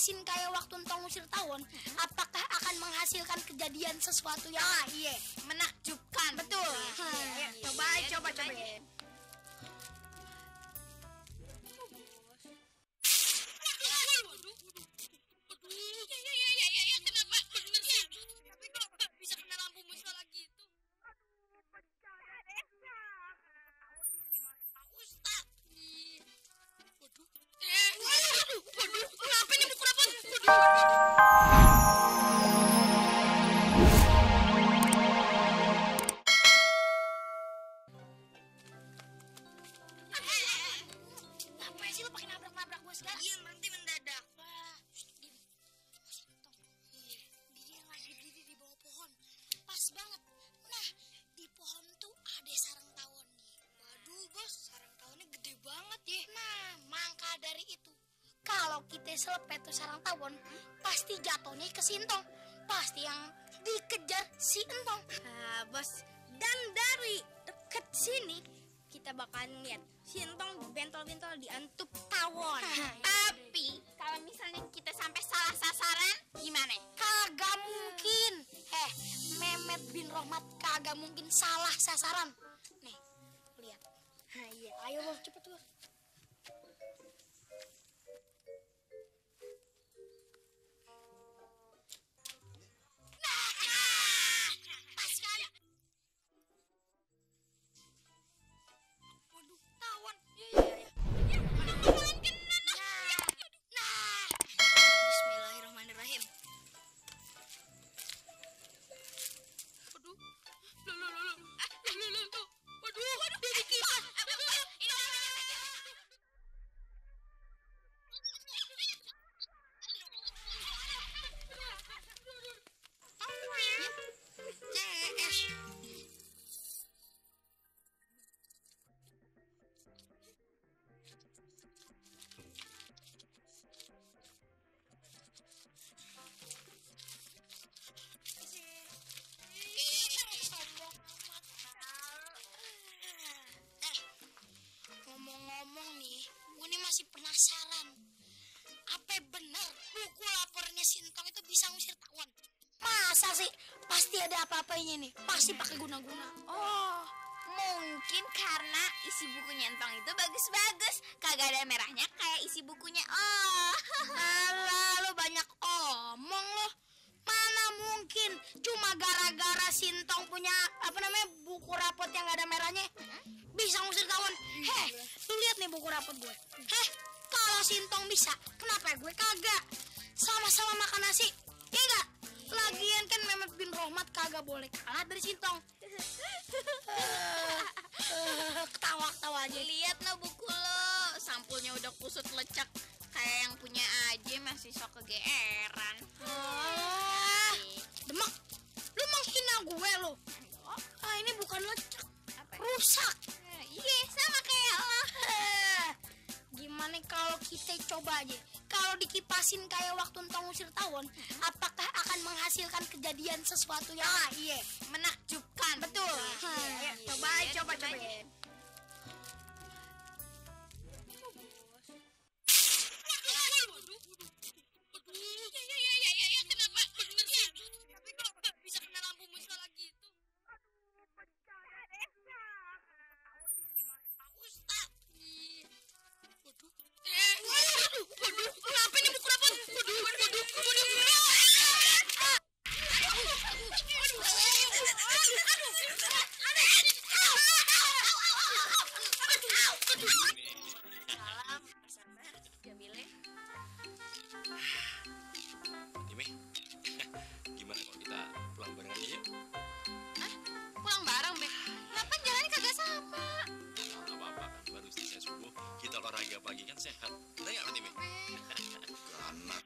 dikipasin kayak waktu entong usir tawon, apakah akan menghasilkan kejadian sesuatu yang iya, menakjubkan. betul? Coba. Ngapain sih lo pakai nabrak-nabrak gue segala? Iya, berhenti mendadak. Dia lagi berdiri di bawah pohon. Pas banget. Nah, di pohon tuh ada sarang tawon nih. Waduh, bos, sarang tawonnya gede banget ya. Nah, maka dari itu, kalau kita selepet tuh sarang tawon, pasti jatuhnya ke si Entong. Pasti yang dikejar si Entong. Nah, bos, dan dari deket sini kita bakalan lihat si Entong bentol-bentol diantup tawon. Tapi kalau misalnya kita sampai salah sasaran, gimana? Kagak mungkin. Mehmet bin Rohmat kagak mungkin salah sasaran. Nih, lihat. Nah, iya. Ayo lo cepet lo. Pas kan? Waduh, tawon. Nah, Bismillahirrahmanirrahim. Waduh, waduh, dia dikipas. ngomong-ngomong nih, gue nih masih penasaran. Apa benar buku lapornya Sintong itu bisa ngusir tawon? Masa sih? Pasti ada apa-apanya nih. Pasti pakai guna-guna. Oh, mungkin karena isi bukunya Entong itu bagus-bagus. Kagak ada merahnya kayak isi bukunya. Oh. Alah, lo banyak omong lo. Mana mungkin cuma gara-gara Sintong punya buku rapot yang gak ada merahnya bisa ngusir tawon. Lu lihat nih buku rapot gue. Kalau Sintong bisa, kenapa gue kagak? Sama-sama makan nasi, ya enggak? Lagian kan Mehmet bin Rohmat kagak boleh kalah dari Sintong. Ketawa-ketawa aja. Lihat no buku lo, sampulnya udah kusut lecek. Kayak yang punya aja masih sok kegeeran. Demak, lu menghina gue lo. Ini bukan lecek, rusak. Iya, sama kayak lo. Gimana kalau kita coba aja? Kalau dikipasin kayak waktu entong usir tawon, apakah akan menghasilkan kejadian sesuatu yang menakjubkan. betul? Coba. Kenapa? Bener sih. Tapi kok bisa kena lampu musola gitu? Aduh, percaya deh. Tawon bisa dimarahin Pak Ustadz. Waduh, kenapa ini buku rapot? Salam, sabar, Jamile. Fatime, gimana kalau kita pulang bareng aja yuk? Pulang bareng, Be. Kenapa jalannya kagak sama? Nggak apa-apa kan, baru selesai subuh, kita olahraga pagi kan sehat. Bener nggak Fatime? Anak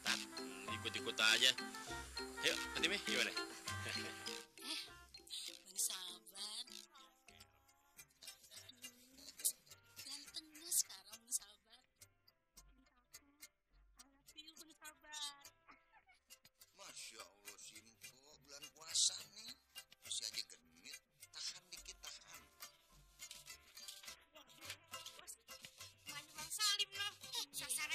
Tat, ikut-ikut aja. Yuk, Fatime, gimana? Bang Sabar, gantengnya sekarang Bang Sabar. Bang Sabar. Masya Allah, Simpo, bulan puasa nih masih aja genit. Tahan dikit, tahan. Maju Bang Salim loh. Sasar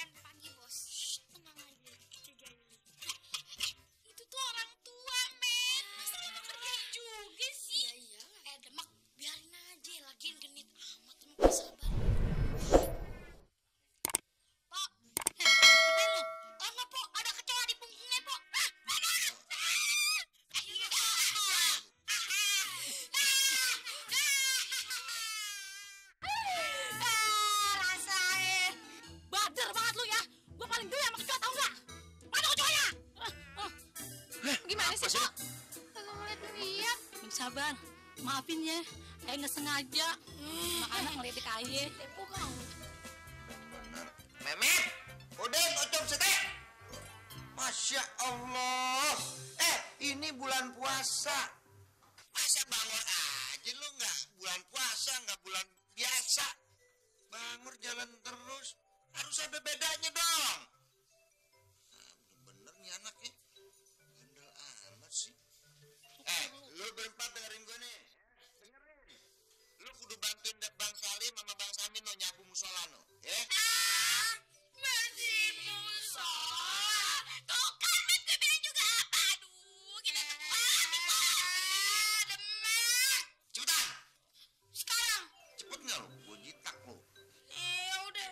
Sabar, maafin ya, nggak sengaja. Makanya ngeledek aja. Tepo kang. Bener. Memet, udin, ucup setek. Masya Allah. Ini bulan puasa. Masa bangun aja lu nggak bulan puasa, nggak bulan biasa. Bangun jalan terus. Harus ada bedanya dong. Bener nih anak ya. Bandel amat sih. Lu berempat dengerin gue nih. Dengerin. Lu kudu bantuin Bang Salim sama Bang Samin no nyapu musola no. Ya? Masih musola. Tuh kan, gue bilang juga apa? Aduh, kita demek. Cepetan. Sekarang. Cepet nggak lu? Gue jitak lu. Udah.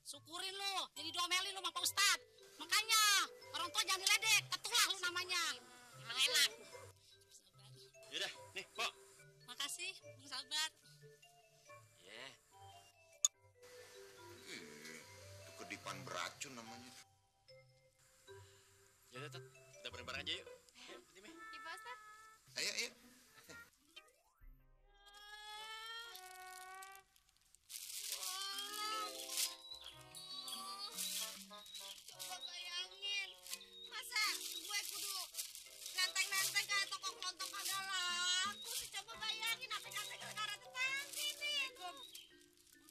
Syukurin lu, jadi diomelin lu sama Pak Ustadz. Makanya orang tua jangan diledek, ketulah lu namanya. Emang enak. Yaudah, nih, Pok. Makasih, Bang Sabar. Ya. Itu kedipan beracun namanya. Yaudah, Tat. Kita bareng-bareng aja yuk. Yuk, Timmy. Di Pak Ustadz. Ayo, ayo. Coba bayangin, masa gue kudu nanteng-nanteng ke toko kelontong kagak laku sih. Coba bayangin, apa-apa gara-gara tetangga nih.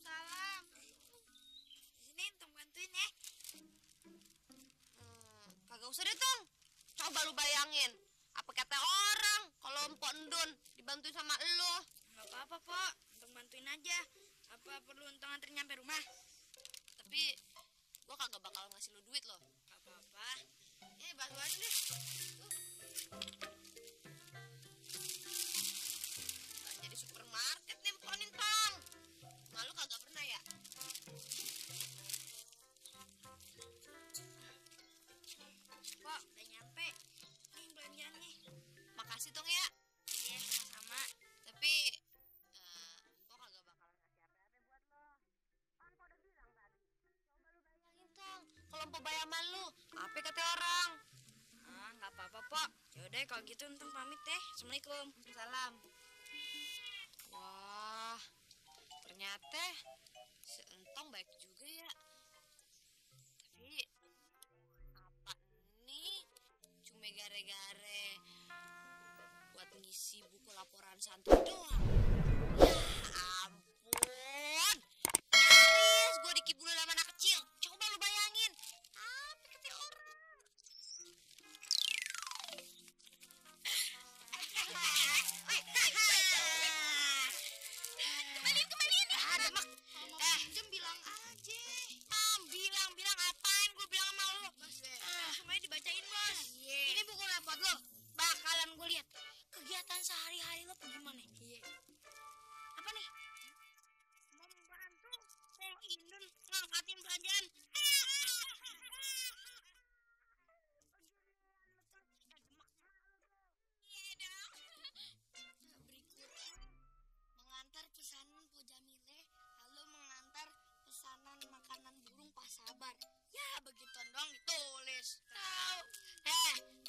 Salam. Sini, Tong bantuin ya. Kagak usah deh, Tong. Coba lu bayangin, apa kata orang kalau Mpok Endun dibantuin sama elo. Gak apa-apa, Pok. Tong bantuin aja. Apa perlu Tong anterin nyampe rumah? Tapi gua kagak bakal ngasih lu duit loh. Gak apa-apa. Bantuan deh. Kan jadi supermarket nih Mponin, Tong. Malu kagak pernah ya? Kok udah nyampe. Nih belanjaannya. Makasih, Tong ya. Iya, sama-sama. Tapi gua kagak bakalan ngasih apa-apa buat lo. Kan gua udah bilang tadi. Coba lu bayangin, Tong, kalau Mpok bayar sama lu, apa kata orang? Nggak apa-apa, Pok. Yaudah kalau gitu Entong pamit deh. Assalamualaikum. Salam. Wah, ternyata si Entong baik juga ya. Tapi apa nih? Cuma gare-gare buat ngisi buku laporan santri doang. Ya ampun. Nyaris gue dikibulin sama anak kecil. Coba lu bayangin. Apa kata orang? Kembaliin. Demek. Jam bilang aja. Bilang apain? Gue bilang sama lu. Semuanya dibacain, Bos. Ini buku rapot lo. Bakalan gue lihat kegiatan sehari-hari lo gimana. Apa nih? Membantu Pong Indun ngangkatin belanjaan. Iya dong. Berikutnya mengantar pesanan Po Jamile, lalu mengantar pesanan makanan burung Pak Sabar. Ya begitu dong ditulis. Tahu.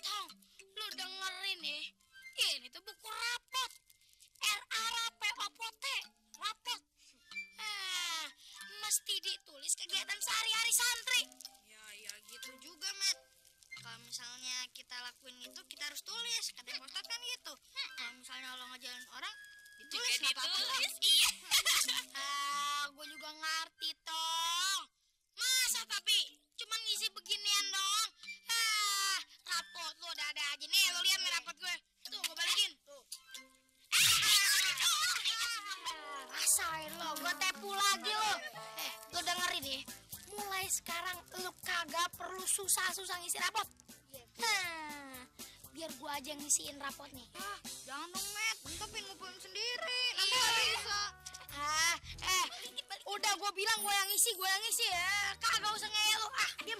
Tong, lu dengerin nih. Ini tuh buku rapot. RAPOT. Rapot. Mesti ditulis kegiatan sehari-hari santri. Ya gitu juga, Mat. Kalau misalnya kita lakuin itu, kita harus tulis. Kata Pak Ustadz kan gitu. Kalau misalnya lo ngajarin orang, ditulis nggak apa-apa. Iya. Gue juga ngerti, Tong. Masa tapi cuman ngisi beginian doang? Rapot lu udah ada aja nih. Lu lihat nih rapot gue. Tuh, gue balikin. Tuh. Rasain lo, gue tepu lagi lo. Lu dengerin nih. Mulai sekarang lu kagak perlu susah-susah ngisi rapot. Biar gue aja ngisiin rapot nih. Jangan dong, Matt. Entah pengen ngumpulin sendiri. Nanti nggak bisa. Udah gue bilang gue yang ngisi ya. Kagak usah ngeyel lu. Diam.